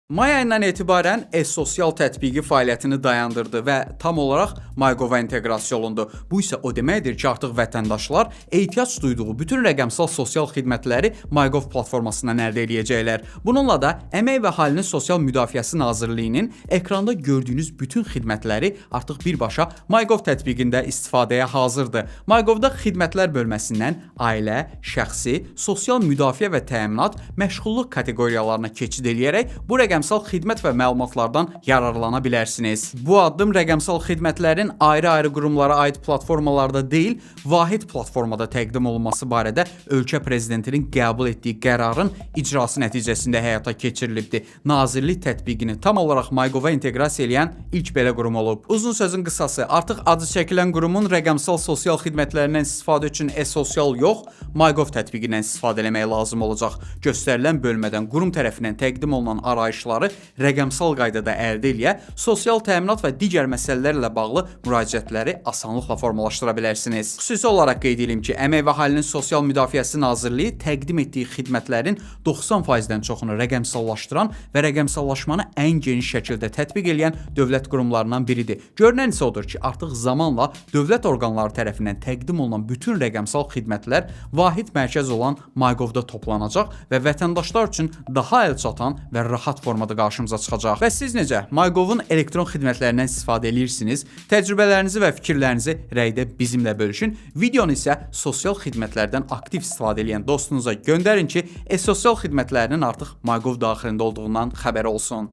May ayından etibarən e-sosial tətbiqi fəaliyyətini dayandırdı və tam olaraq MyGov-a inteqrasiya olundu. Bu isə o deməkdir ki, artıq vətəndaşlar ehtiyac duyduğu bütün rəqəmsal sosial xidmətləri MyGov platformasından əldə edəcəklər. Bununla da Əmək və Əhalinin Sosial Müdafiəsi Nazirliyinin ekranda gördüyünüz bütün xidmətləri artıq birbaşa MyGov tətbiqində istifadəyə hazırdır. MyGov-da xidmətlər bölməsindən ailə, şəxsi, sosial müdafiə və təminat, məşğulluq kateqoriyalarına keçid eləyərək bu rəqəmsal xidmət və məlumatlardan yararlana bilərsiniz. Bu addım rəqəmsal xidmətlərin ayrı-ayrı qurumlara aid platformalarda deyil, vahid platformada təqdim olunması barədə ölkə prezidentinin qəbul etdiyi qərarın icrası nəticəsində həyata keçirilibdir. Nazirlik tətbiqini tam olaraq MyGov-a inteqrasiya eləyən ilk belə qurum olub. Uzun sözün qısası, artıq adı çəkilən qurumun rəqəmsal sosial xidmətlərindən istifadə üçün e-sosial yox, MyGov tətbiqindən istifadə eləmək lazım olacaq. Göstərilən bölmədən qurum tərəfindən təqdim olunan arayışları rəqəmsal qaydada əldə eləyə, sosial təminat və digər məsələlərlə bağlı müraciətləri asanlıqla formalaşdıra bilərsiniz. Xüsusi olaraq qeyd edim ki, Əmək və Əhalinin Sosial Müdafiəsi Nazirliyi təqdim etdiyi xidmətlərin 90%-dən çoxunu rəqəmsallaşdıran və rəqəmsallaşmanı ən geniş şəkildə tətbiq eləyən dövlət qurumlarından biridir. Görünən isə odur ki, artıq zamanla dövlət orqanları tərəfindən təqdim olunan bütün rəqəmsal xidmətlər vahid mərkəz olan MyGov-da toplanacaq və vətəndaşlar üçün daha əlçatan və rahat formada qarşımıza çıxacaq. Və siz necə MyGov-un elektron xidmətlərindən istifadə edirsiniz? Təcrübələrinizi və fikirlərinizi rəydə bizimlə bölüşün. Videonu isə sosial xidmətlərdən aktiv istifadə edən dostunuza göndərin ki, e-sosial xidmətlərinin artıq MyGov daxilində olduğundan xəbəri olsun.